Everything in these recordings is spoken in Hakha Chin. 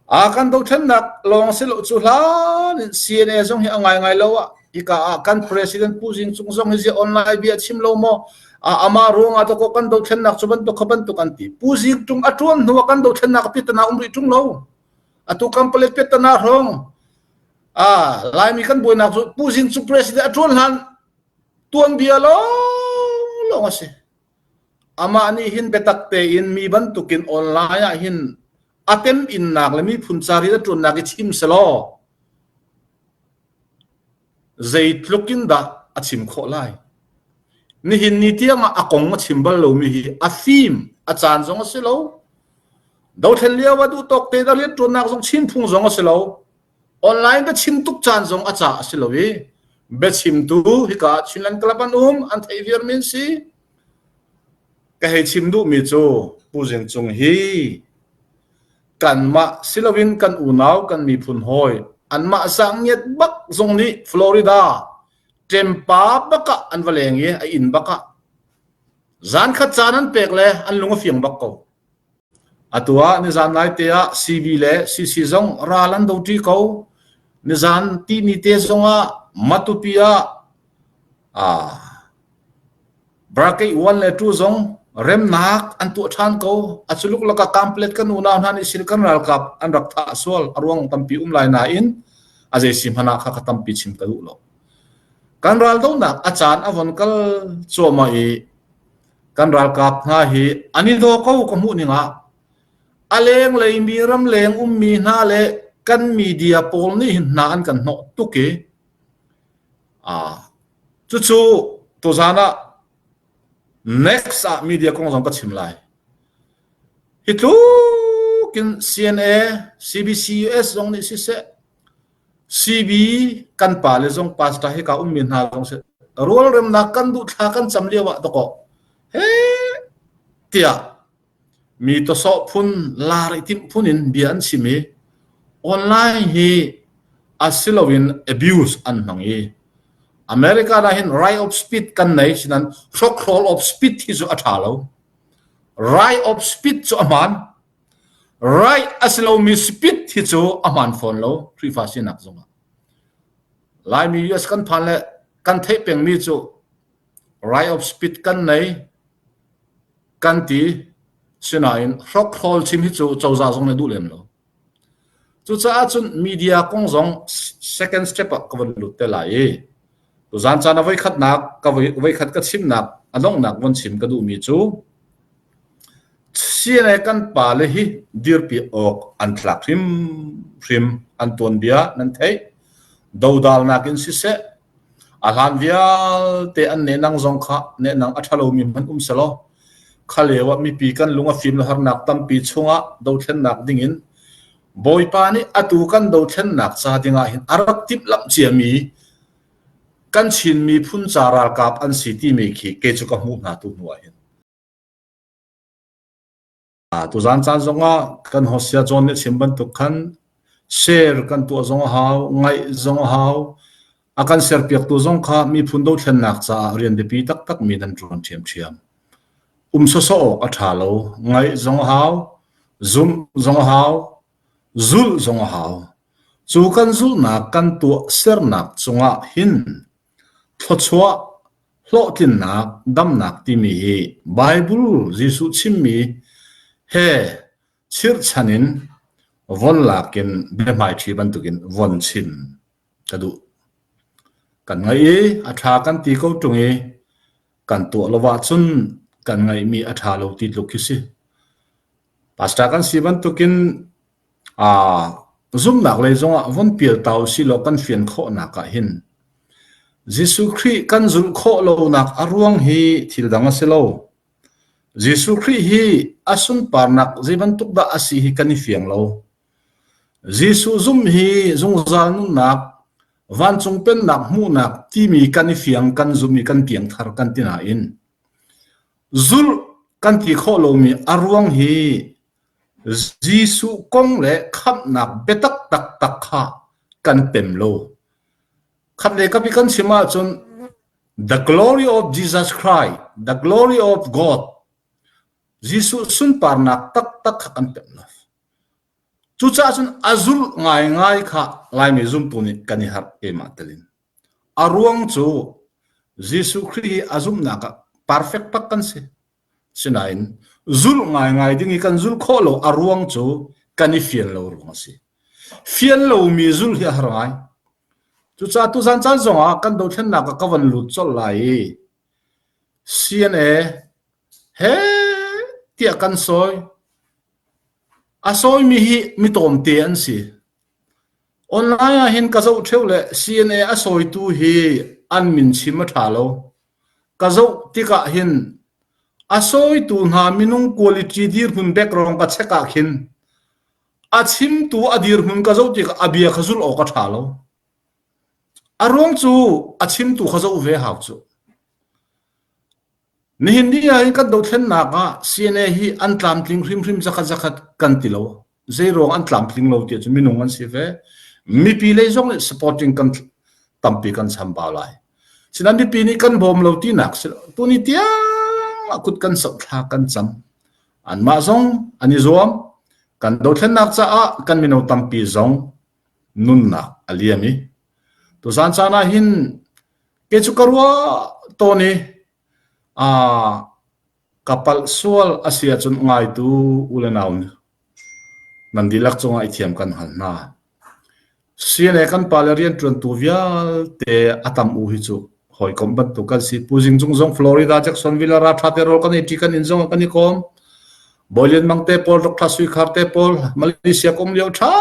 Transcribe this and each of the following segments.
A kan dothlennak lawng si lo cu hlan in CNA zong hi a ngaingai lo ah hika ah kan president Pu Zing Cung zong hi zi online bia chim lo maw amah ruang ah dakaw kan dothlennak cu bantuk kha bantuk an ti. Pu Zing Cung a tuan hnu ah kan dothlennak pitana um rih tung lo. Atu kan palet pitana hrawng ah Laimi kan buainak cu Pu Zing Cung president a tuan hlan tuan bia lawng lawng a si. Amah nih hin biatak tein mi bantukin online ah hin a teminnak le miphun ca rian a ṭuannak i chim selaw zeitluk in dah a chim khawh lai. Nihin ni tiang ah a kong a chim bal lomi hi a fim, a caan zong a si lo. Dothlen lio ah duh tawk tein a rian ṭuannak zong chim phung zong a si lo. Online biachim tuk caan zong a ca a si lo i biachimtu hika ah Chinland Club an um, an theih viarmi an si. Ka hei chim duhmi cu Pu Zing Cung hi kanmah siloin kan unau kan miphun hawi anmah zaangiat bak zong nih Florida Tampa bak ah an va leng i a inn bak ah zan khat caan an pek le an lung a fiang bak ko. Atu ah nizan lai te ah CB le CC zong ral an do ṭi ko. Nizan tihni te zong ah Matupi ah ah Brakeih 1 le 2 zong remnak an tuah ṭhan ko. A culuk lakah Kamplet kan unau hna nih sil kan ralkap an rak thah sual a ruang tampi um lai nain a zei si hmanh ah kha ka tampi chim ka duh lo. Kan raldohnak a caan a von kal cuahmah i kan ralkap hna hi an i daw ko ka hmuh ning ah a lenglei mi ramleng ummi hna le kan media pawl nih hin hna an kan hnawh tuk i Cucu tuzaan ah next ah media kong zong ka chim lai. Hi tluk in CNA, CBCUS zong nih siseh, CB kan pa le zong pastor hika ummi hna zong si rualremnak kan duh thla kan cam lio ah dakaw he tiah Mi tawsawh phun, lar i timh phun in bia an chim i online hi a si loin abuse an hmang i America ah hin right of speed kan nei sinan hrokhrawl of speed hi cu a ṭha lo. Right of speed cu a hmaan. Right a si lomi speed hi cu a hmaan fawn lo Khrihfa sinak zongah. Laimi US kan phan le kan theih pengmi cu right of speed kan nei kan ti. Sinain hrokhrawl chim hi cu cozah zong nih duh lem lo. Cucaah cun media kong zong second step ah ka von lut te lai i tuzaan caan a voikhatnak ka voikhat ka chimnak a donghnak von chim ka duhmi cu CNA kan pale hi dirpi awk an tlak hrimhrim an tuanbia nan theih dodalnak in siseh A hlan vialte an nehnang zong kha nehnang a ṭhalomi hmanh um selaw kha lio ah mipi kan lung a fim le harnak tampi chungah dothlennak dingin Bawipa nih atu kan dothlennak ca dingah hin a rak timhlamh ciami kan Chin miphun ca ralkap an si timi khi kei cu ka hmuh hna tu hnu ah hin. Tuzaan caan zongah kan Hosea John nih a chim bantuk khan share kan tuah zong a hau, ngaih zong a hau. A kan serpiaktu zong kha miphun dothlennak caah rian biapi taktakmi nan ṭuan ṭhiamṭhiam. Um sawsawh awk a ṭha lo. Ngaih zong a hau, zumh zong a hau, zulh zong a hau. Cu kan zulhnak kan tuah sernak cungah hin thluachuah Hlawhtlinnak, damnak timi hi Baibal Jesuh chimmi he chirhchan in von lak in biahmaiṭhi bantukin von chim ka duh. Kan ngaih i a ṭha kan ti ko ṭung i kan tuah lo ahcun kan ngaihmi a ṭha lo ti tluk khi si. Pastor kan si bantukin Zumhnak lei zongah von pialtau silaw kan fian khawhnak ah hin Jesuh Khrih kan zulh khawh lonak a ruang hi thil dang a si lo. Jesuh Khrih hi a sunparnak zei bantuk dah a si hi kan i fiang lo. Jesuh zumh hi zungzal nunnak, vancung pennak hmuhnak timi kan i fiang, kan zum i kan piangthar kan ti nain zulh kan ti khawh lomi a ruang hi Jesuh kong le khamhnak biatak taktak kha kan pem lo. Khat le kap i kan chim ahcun the glory of Jesus Christ, the glory of God, Jesuh sunparnak taktak kha kan pem lo. Cucaah cun a zulh ngaingai kha Laimi zumtu nih kan i harh keimah telin. A ruang cu Jesuh Khrih hi a zumhnak ah perfect bak kan si. Sinain zulh ngaingai ding i kan zulh khawh lo a ruang cu kan i fian lo ruang a si. Fian lomi zulh hi a har ngai. Cucaah tuzan caan zongah kan dothlennak ah ka van lut colh lai i CNA he tiah kan sawi. A sawimi hi mi tlawmte an si. Online ah hin ka zoh ṭheo le CNA a sawitu hi an min chim a ṭha lo. Ka zoh tikah hin a sawitu hna minung quality dirhmun background ka check ah khin a chimtu a dirhmun ka zoh tikah a bia kha zulh awk a ṭha lo. A ruang cu a chimtu kha zoh ve hau cu. Nihin ni ah hin kan dothlennak ah CNA hi an tlamtling hrimhrim zakhat zakhat kan ti lo. Zeiruang an tlamtling lo ti cu minung an si ve. Mipi lei zong nih supporting kan tampi kan chambau lai. Sinain mipi nih kan bawm lo tinak si lo. Tuni tiang ah kut kan soh thla kan cam. Anmah zong an i zuam. Kan dothlennak caah kan mino tampi zong nunnak a liam i tuzan caan ah hin Kei cu ka ruah tawn i ka palh sual a si ahcun ngaitu u le nau nan dihlak cungah i thiam kan hal hna. CNA kan pale rianṭuantu vialte a tam u hi cu hawikom bantuk kan si. Pu Zing Cung zong Florida Jacksonville ah ralṭha te rawl kan ei ṭi kan inn zong ah kan i kawm. Bawi Lian Mang te pawl, Dr. Sui Khar te pawl, Malaysia kom lio ṭha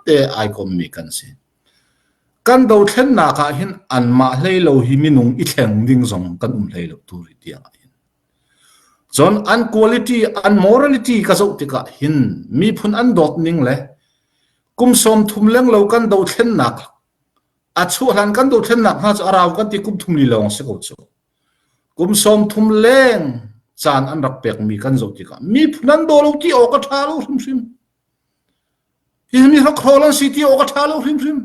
te ai kommi kan si. Kan dothlennak ah hin anmah hlei lo hi minung i thleng ding zong kan um hlei lo tu rih tiang ah hin. Cun an quality, an morality ka zoh tikah hin miphun an dawt ning le kum 30 leng lo kan dothlennak a chuahlan kan dothlennak hna cu a rau kan ti kum thum li lawng si ko cu. Kum 30 leng caan an rak pekmi kan zoh tikah miphun an daw lo ti awk a ṭha lo hrimhrim. Hi mi hrokhrawl an si ti awk a ṭha lo hrimhrim.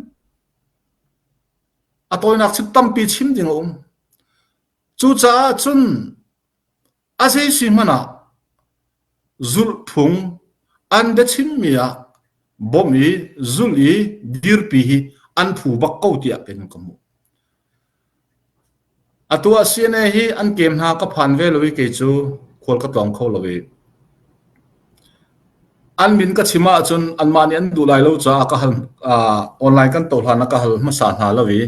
A tawinak chim tampi chim ding a um. Cucaah cun a zei si hmanh ah zulhphung an biachimmi ah bawmh i zulh i dirpi hi an phu bak ko tiah kei ka hmuh. Atu ah CNA hi an kem hna ka phan ve lo i kei cu khual ka tlawng kho lo i an min ka chim ahcun anmah nih an duh lai lo caah ka hal uh, online kan to hlan ah ka hal hmasa hna lo i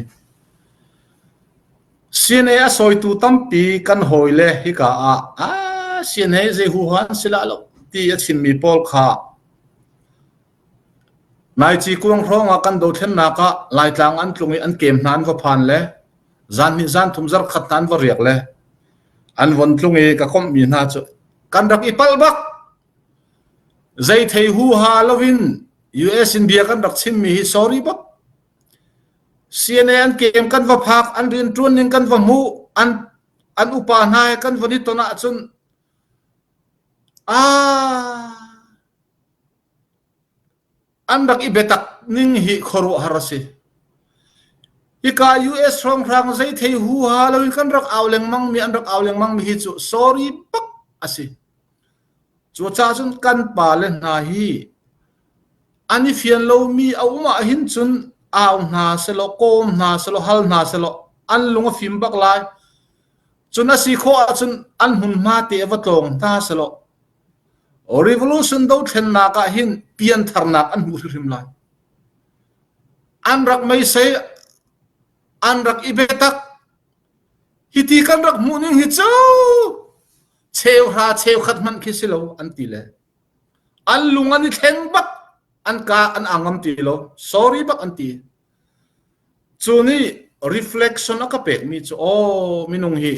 CNA a sawitu tampi kan hawile hika ah ah CNA zei huha an si lah lo ti a chimmi pawl kha Naici kuang hrawng ah kan dothlennak ah Laitlang an tlung i an kem hna an va phan le zan hnih zan thum zarkhat hna an va riak le an von tlung i ka komhmi hna cu kan rak i palh bak. Zei thei huha loin US in bia kan rak chimmi hi sorry bak. CNA an kem kan va phak an rianṭuan ning kan va hmuh an an upa hna he kan von i ton ahcun ah An rak i biatak ning hi khuaruahhar a si. Hika US hrawnghrang zei thei huha loin kan rak au lengmang mi an rak au lengmang mi hi cu sorry bak a si. Cucaah cun kan pale hna hi an i fian lomi a um ah hin cun au hna selaw kawm hna selaw hal hna selaw an lung a fim bak lai. Cun a si khawh ahcun an hmunhma te va tlawng hna selaw Revolution dothlennak ah hin piantharnak an hmu hrimhrim lai. An rak meisei, an rak i biatak. Hiti kan rak hmuh ning hi cu cheuhra cheukhat hmanh khi si lo an ti le. An lung an i thleng bak, an ka an angam ti lo. Sorry bak an ti. Cu nih reflection a ka pekmi cu aw minung hi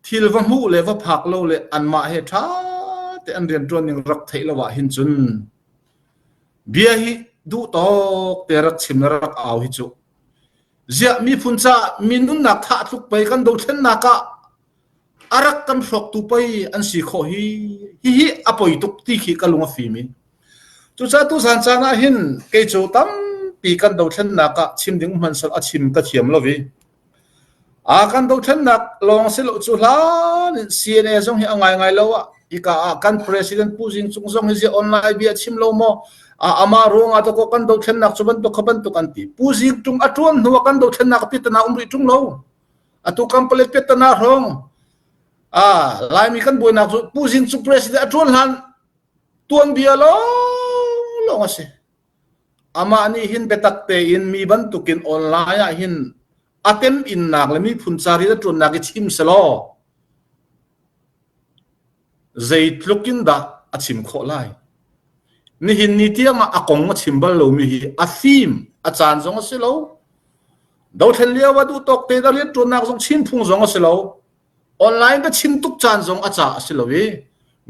Thil va hmuh le va phak lo le anmah he ṭha te an rianṭuan ning rak theih lo ah hin cun bia hi duh tawk te rak chim le rak au hi cu ziah miphun caah mi nunnak thah tluk pei kan dothlennak ah a rak kan hrawktu pei an si khawh hi hihi a poi tuk ti khi ka lung a fim i cucaah tuzan caan ah hin kei cu tampi kan dothlennak ah chim ding hman sal a chim ka thiam lo i A kan dothlennak lawng si lo cu hlan in CNA zong hi a ngaingai lo ah. Hika ah kan President Pu Zing Cung zong hi ziah online bia a chim lo maw? Amah ruangah dakaw kan dothlennak cu bantuk kha bantuk an ti. Pu Zing Cung a ṭuan hnu ah kan dothlennak a piatana um rih ṭung lo. Atu kan palek piatana hrawng ah Laimi kan buainak cu Pu Zing Cung President a ṭuan hlan tuanbia lawnglawng a si. Amah nih hin biatak tein mi bantukin online ah hin a teminnak le miphun ca rian a ṭuannak i chim selaw zeitluk in dah a chim khawh lai? Nihin ni tiangah a kong a chim bal lomi hi a fim, a caan zong a si lo. Dothlen lio ah duh tawk tein a rianṭuannak zong chim phung zong a si lo. Online biachim tuk caan zong a ca a si lo i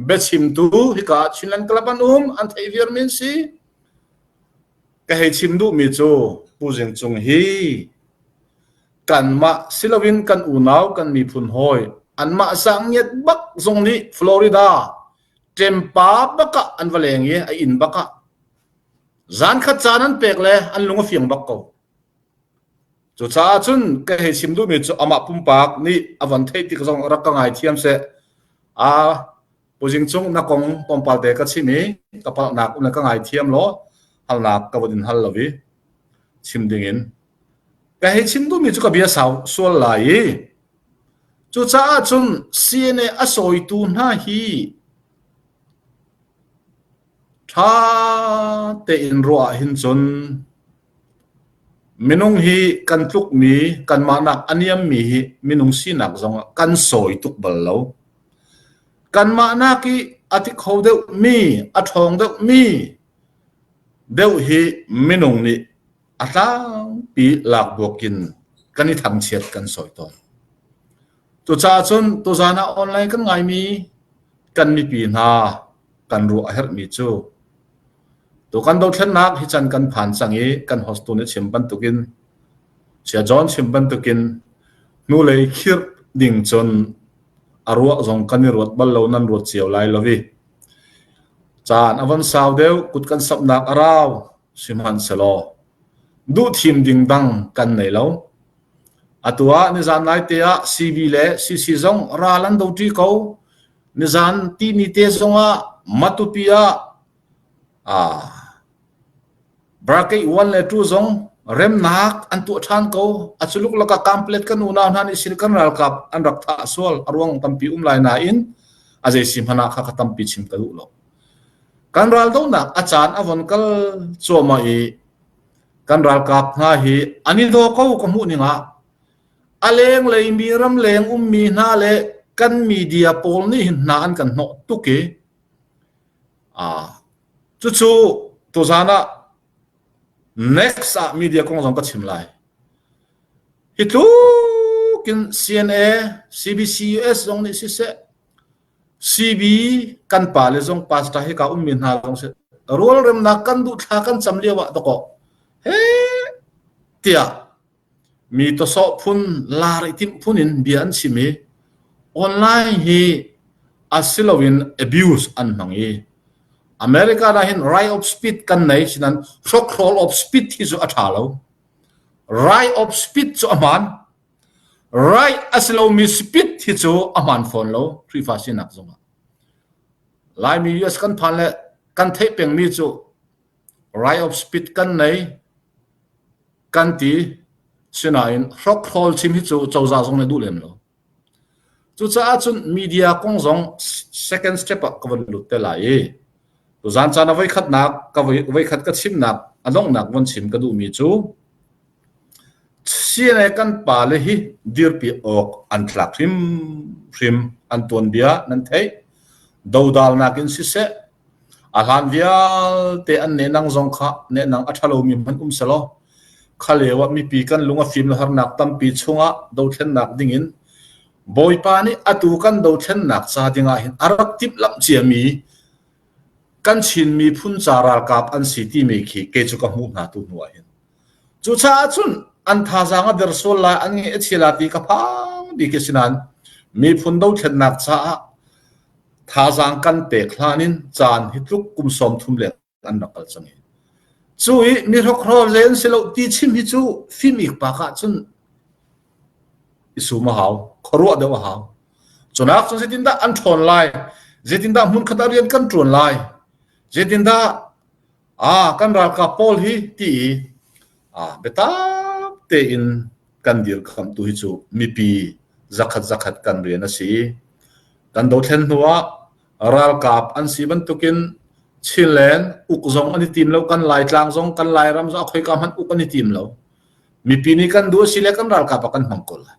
biachimtu hika ah Chinland Club an um, an theih viarmi an si. Ka hei chim duhmi cu Pu Zing Cung hi kanmah siloin kan unau kan miphun hawi anmah zaangiat bak zong nih Florida Tampa bak ah an va leng i a inn bak ah zan khat caan an pek le an lung a fiang bak ko. Cucaah cun ka hei chim duhmi cu amah pumpak nih a von theih tik zong rak ka ngaithiam seh. Aa Pu Zing Cung na kong tlawmpal te ka chim i ka palhnak um le ka ngaithiam law halnak ka von in hal lo i chim ding in. Ka hei chim duhmi cu ka bia sau sual lai i cucaah cun CNA a sawitu hna hi ṭha tein ruah ahhin cun minung hi kan tlukmi kanmah nak a niammi hi minung sinak zongah kan sawi tuk bal lo. Kanmah nak i a ti kho deuhmi, a ṭhawng deuhmi deuh hi minung nih a tlangpi lakbuak in kan i thangchiat kan sawi tawn. Cucaah cun tuzaan ah online kan ngaimi kan mipi hna kan ruah a herhmi cu tu kan dothlennak hi can kan phan cang i kan hostu nih chim bantukin Saya John chim bantukin hnulei khirh ding cun a ruah zong kan i ruat bal lo nan ruat cio lai lo i caan a von sau deuh kut kan samhnak a rau sihmanhsehlaw duh thim ding dang kan nei lo. Atu ah nizan lai te ah CB le CC zong ral an do ṭi ko. Nizan tihni te zong ah Matupi ah ah Brakeih 1 le 2 zong remnak an tuah ṭhan ko. A culuk lakah kamplet kan unau hna nih sil kan ralkap an rak thah sual a ruang tampi um lai nain a zei si hmanh ah kha kha tampi chim ka duh lo. Kan raldohnak a caan a von kal cuahmah i kan ralkap hna hi an i daw ko ka hmuh ning ah a lenglei mi ramleng ummi hna le kan media pawl nih hin hna an kan hnawh tuk i ah cucu tuzaan ah next ah media kong zong ka chim lai. Hi tluk in CNA, CBC US zong nih siseh CB kan pale zong pastor hika ummi hna zong si rualremnak kan duh thla kan cam lio ah dakaw he tiah mi tosawh phun lar i timh phun in bia an chim i online hi a si loin abuse an hmang i America ah hin right of speed kan nei sinan hrokhrol of speed hi cu a tha lo right of speed cu a hmaan Right a si lomi speed hi cu a hmaan fawn lo Khrihfa sinak zongah. Laimi US kan phan le kan theih pengmi cu right of speed kan nei kan ti sinain hrokhrol chim hi cu cozah zong nih duh lem lo. Cucaah cun media kong zong second step ah ka von lut te lai i tuzaan caan a voikhatnak ka voikhat ka chimnak a donghnak von chim ka duhmi cu CNA kan pale hi dirpi awk an tlak hrimhrim an tuanbia nan theih. Dodalnak in siseh, a hlan vialte an nehnang zong kha nehnang a ṭhalomi hmanh um selaw, kha lio ah mipi kan lung a fim le harnak tampi chungah dothlennak dingin Bawipa nih atu kan dothlennak ca dingah hin a rak timhlamh ciami kan Chin miphun ca ralkap an si timi khi kei cu ka hmuh hna tu hnu ah hin. Cucaah cun an thazaang a der sual lai, an ngeih a chia lai ti ka phang bik i sinain miphun dothlennak caah thazaang kan pek hlan in caan hi tluk kum 30 leng an rak kal cang i cu i mi hrokhrol le an si lo ti chim hi cu fim ik pak ah cun i sum a hau, khuaruah deuh a hau. Cunak cun zeitindah an ṭhawn lai? Zeitindah hmunkhat ah rian kan ṭuan lai? Zeitindah ah kan ralkap pawl hi ti i ah biatak tein kan dirkamhtu hi cu mipi zakhat zakhat kan rian a si. Kan dothlen hnu ah ralkap an si bantukin Chinland uk zong an i tim lo, kan Laitlang zong, kan Lairam zong a khoika hmanh uk an i tim lo. Mipi nih kan duh a si le kan ralkap ah kan hmang ko lai.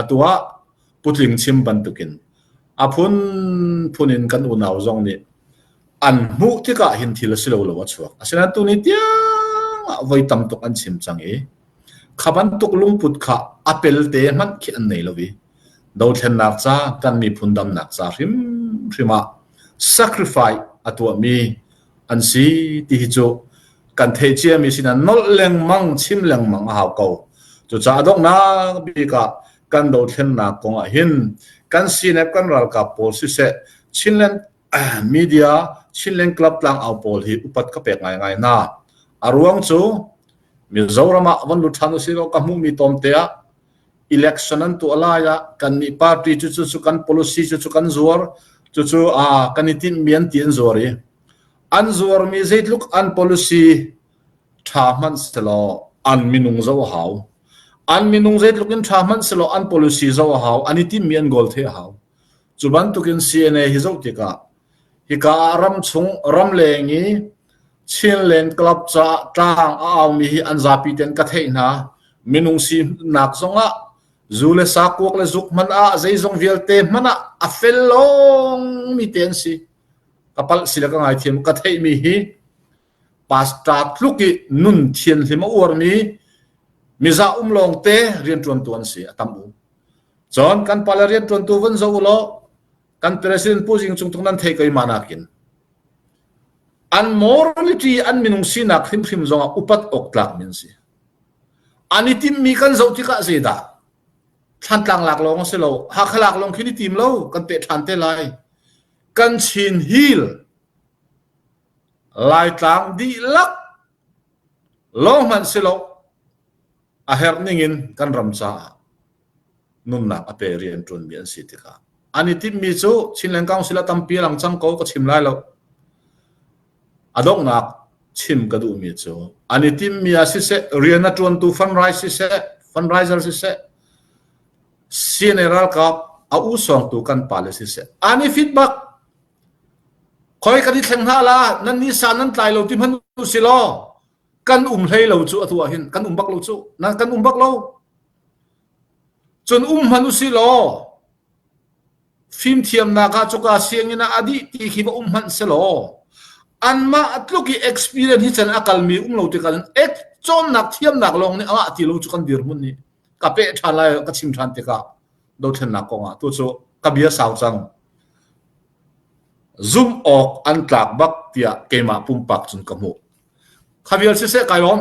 Atu ah putling chim bantukin a phunphun in kan unau zong nih an hmuh tikah hin thil a si lo lo a chuak. Asinain tuni tiang ah voi tam tuk an chim cang i kha bantuk lungput kha a pelte hmanh khi an nei lo i dothlennak ca kan miphun damnak ca hrimhrim ah sacrifice a tuahmi an si ti hi cu kan theih ciami sinah nolh lengmang chim lengmang a hau ko. Cucaah donghnak bik ah kan dothlennak kong ah hin kan CNF kan ralkap pawl siseh Chinland media Chinland Club tlangau pawl hi upat ka pek ngaingai hna. A ruang cu Mizoram ah van lut ṭhan usih law ka hmuhmi tlawmte ah election an tuah lai ah kannih party cu cu kan policy cu cu kan zuar cucu aa kan i tinhmi an ti an zuar i an zuarmi zeitluk an policy ṭha hmanh selaw an minung zoh a hau. An minung zeitluk in ṭha hmanh selaw an policy zoh a hau, an i timhmi an goal theih a hau. Cu bantukin CNA hi zoh tikah hika ah ramchung ramleng i Chinland Club caah tlang a aumi hi an zapi ten ka theih hna. Minung sinak zongah zu le sa kuak le zuk hmanh ah zeizong vialte hmanh ah a fel lawngmi te an si. Ka palh si le ka ngaithiam ka theihmi hi pastor tluk i nun thianhlim a uarmi miza um lawngte rianṭuantu an si a tam u. Cun kan pale rianṭuantu vun zoh u law kan president Pu Zing Cung Tung nan thei ko ma nakin an morality an minung sinak hrimhrim zongah upat awk tlak mi an si. An i timmi kan zoh tikah zeidah Thlantlang lak lawng a si lo Hakha lak lawng khin i tim lo kan peh ṭhan te lai. Kan Chin Hill Laitlang dihlak lawng hmanh si lo a herh ningin kan ram caah nunnak a pe rian ṭuanmi an si tikah an i timhmi cu Chinland Council ah tampi a lang cang ko ka chim lai lo. A donghnak chim ka duhmi cu an i timhmi ah siseh rian a ṭuantu fundraise siseh fundraiser siseh CNA ralkap a u sawngtu kan pale siseh an i fit bak Khoi kan i thleng hna la nan ni sa nan tlai lo ti hmanh u si law kan um hlei lo cu atu ah hin kan um bak lo cu nan kan um bak lo cun um hmanh u si law fimthiamnak ah cuka sianginn ah a dih ti khi va um hmanh si law anmah tluk i experience hi can a kalmi um lo tikah ek cawnnak thiamnak lawng nih a ngah ti lo cu kan dirhmun nih ka peh ṭhan lai ka chim ṭhan tikah dothlennak kongah tu cu ka bia sau cang Zumh awk an tlak bak tiah keimah pumpak cun ka hmuh. Kha vial siseh kai lawm.